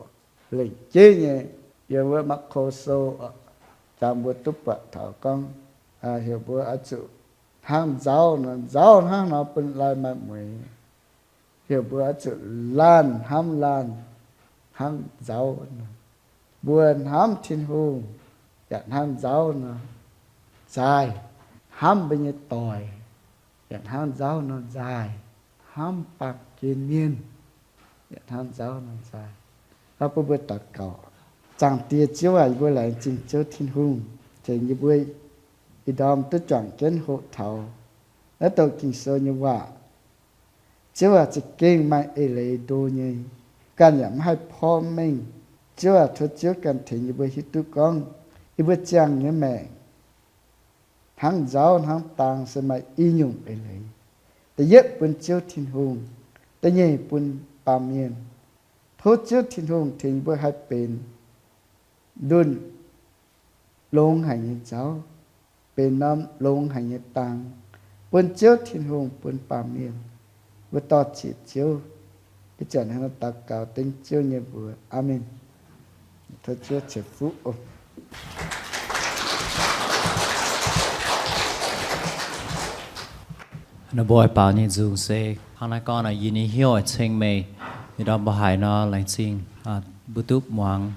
lengc jeiv nyei, yiem wuov Maako Sou, jangx mbuo duqv buatc taux gorngv, heuc mbuo oix zuqc hnangv nzauv nor, nzauv hnangv nor bun lai maaih mueix. Heuc mbuo oix zuqc laanh hnamv laanh hnangv nzauv nor. Mbuo hnamv Tin-Hungh yaac hnangv nzauv nor nzaaih, hnamv mbuo nyei doic yaac hnangv nzauv nor nzaaih, hnamv baamh gen mienh yaac hnangv nzauv nor nzaaih. Nor bun mbuo daux gaux. Zaangc Diex Ziouv aac, yie mbuo laengz zingh Ziouv Tin-Hungh tengx yie mbuo ih ndorm duqv juangc jienv hoqc taux naaiv douc Ging-Sou nyei waac. Ziouv aac, za'gengh maaih eix leiz ndo nyei, ganh yaac mv haih porv mengh. Ziouv aac, tov Ziouv ganh tengx yie mbuo hiuv duqv gorngv yie mbuo ziangh nyei maengc hnangv nzauv hnangv dang se maaih i nyungc eix leiz. Da'yietv bun Ziouv Tin-Hungh, da'nyeic bun baamh mienh. Tov Ziouv Tin-Hungh tengx yie mbuo haih benx ndunh longx haic nyei nzauv, benx norm longx haic nyei dang, bun Ziouv Tin-Hungh, bun baamh mienh. Mbuo dor-ziec Ziouv, ih zanc hnangv naaiv daux gaux dengv Ziouv nyei mbuox. Aamen. Tov Ziouv ceix fuqv oc. Ninh mbuo oix baaux nyei nzung se hnangv naaiv gorngv nor: Yie nyei hnyouv oix ceng meih. Ih ndorm mbuo haiz nor, laengz zingh mbuo duqv muangx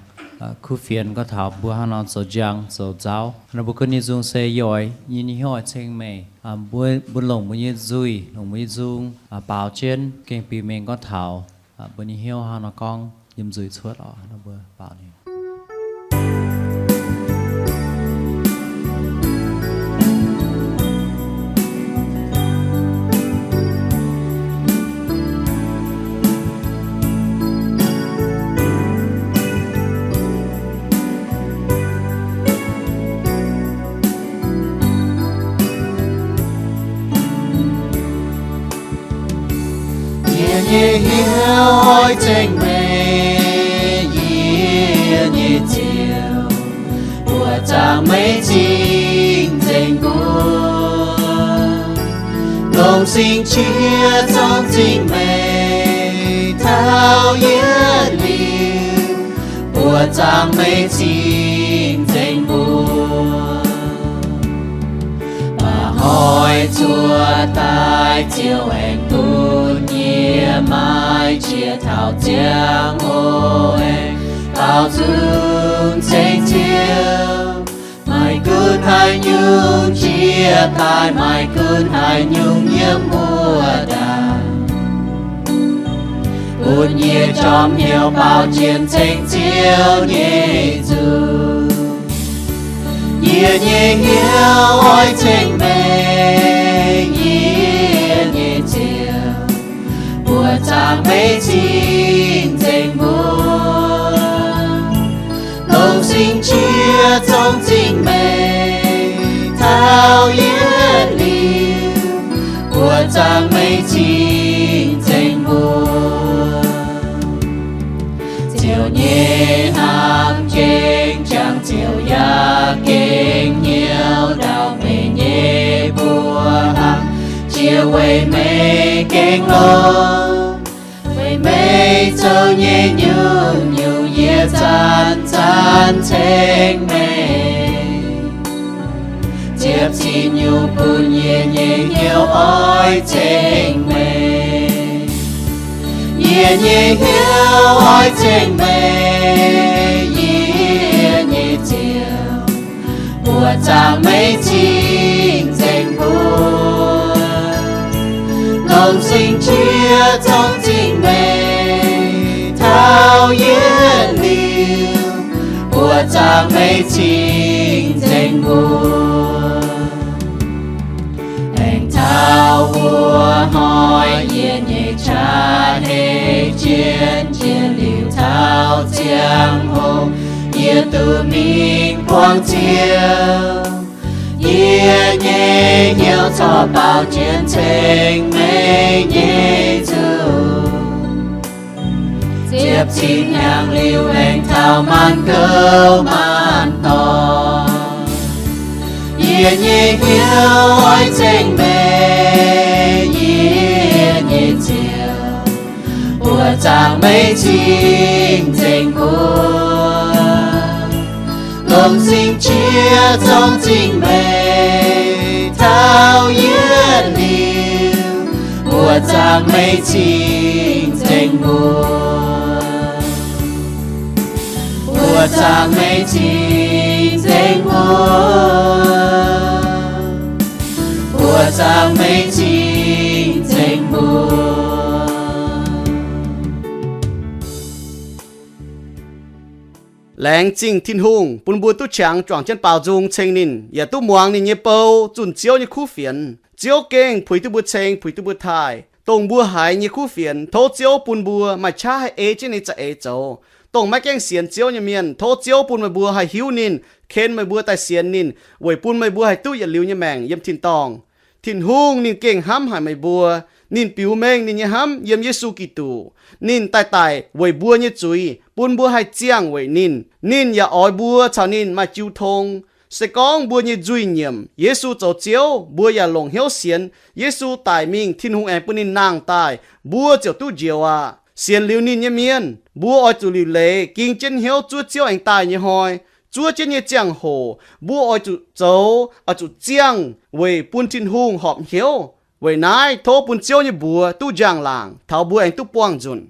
kuv fienx gorngv taux mbuo hnangv nor zoux njang zoux nzauv. Ninh mbuo gunv nyei nzung se: Yie oix, yie nyei hnyouv oix ceng meih. Mbuo, mbuo longc mbuo nyei nzuih, longc mbuo nyei nzung baaux jienv, gengh biux mengh gorngv taux mbuo nyei hnyouv hnangv nor gorngv yiem nzuih cuotv oc. Ninh mbuo baaux nyei. Nyei hnyouv oix ceng meih, yie nyei Ziouv, buoqc zaangc meih cing-nzengc mbuo. Longc sing qiex zorng zingh meih taux yietc liuz, buoqc zaangc meih cing-nzengc mbuo. Mba'hnoi zuov daaih Ziouv aengx bun yie maaih qiex taux ziangh hoc aengx baaux nzung ceng Ziouv. Maaih gunv haaix nyungc qiex daaih, maaih gunv haaix nyungc yiem wuov ndaangc, bun yie jorm hnyouv baaux jiex ceng Ziouv nyei nzung. Yie nyei hnyouv oix ceng meih, yie nyei Ziouv, buoqc zaangc meih cing-nzengc mbuo. Longc sing qiex zorng zingh meih taux yietc liuz, buoqc zaangc meih cing-nzengc mbuo. Ziouv nyei hnamv gengh jangx, Ziouv yaac gengh hnyouv ndau meih nyei mbuoqc hlang jiex weic meih gengh longx. Weic meih zoux nyei nyungc-nyungc yie zanc-zanc ceng meih. Ziepc cin nyungc bun yie nyei hnyouv oix ceng meih. Yie nyei hnyouv oix ceng meih, yie nyei Ziouv, buoqc zaangc meih cing-nzengc mbuo. Longc sing qiex zorng zingh meih taux yietc liuz, buoqc zaangc meih cing-nzengc mbuo. Aengx taux wuov hnoi yie nyei qaqv hei jien jiex liuz, taux ziangh hoc yie duqv mingh buangh Ziouv. Yie nyei hnyouv corc baaux jiex ceng meih nyei nzung. Ziepc cin hnyangx liuz aengx taux maanc gouv maanc dorngx, yie nyei hnyouv oix ceng meih, yie nyei Ziouv, buoqc zaangc meih cing-nzengc mbuo. Longc sing qiex zorng zingh meih taux yietc liuz, buoqc zaangc meih cing-nzengc mbuo. Buoqc zaangc meih cing-nzengc mbuo. Buoqc zaangc meih cing-nzengc mbuo. Laengz zingh Tin-Hungh bun mbuo duqv qangx juangc jienv baaux nzung ceng ninh, yaac duqv muangx ninh nyei bou zunh Ziouv nyei kuv fienx. Ziouv gengh puix duqv mbuo ceng, puix duqv mbuo taaih, dongh mbuo haiz nyei kuv fienx. Tov Ziouv bun mbuo maaih qaqv haih ei jienv ninh za'eix zoux. Dongh maiv gaengh sienx Ziouv nyei mienh, tov Ziouv bun meih mbuo haih hiuv ninh, ken meih mbuo daaih sienx ninh, weic bun meih mbuo haih duqv yietc liuz nyei maengc yiem tin-dorngh. Tin-Hungh ninh gengh hnamv haic meih mbuo. Ninh biux mengh ninh nyei hnamv yiem Yesu Giduc. Ninh daaih daic weic mbuo nyei zuiz, bun mbuo haih ziangh weic ninh. Ninh yaac oix mbuo caux ninh maaih jiu tong. Se gorngv mbuo nyei nzuih nyiemc Yesu zoux Ziouv, mbuo yaac longc hnyouv sienx Yesu daic mingh, Tin-Hungh aengx bun ninh nangh daaih, mbuo ziouc duqv njoux aqv. Sienx liuz ninh nyei mienh, mbuo oix zuqc liuc leiz ging jienv hnyouv zuov Ziouv aengx daaih nyei hnoi. Zuov jienv nyei ziangh hoc mbuo oix zuqc zoux, oix zuqc ziangh weic bun Tin-Hungh horpc hnyouv. Weic naaiv tov bun Ziouv nyei mbuox duqv njang-laangc taux mbuo aengx duqv buangh nzunc.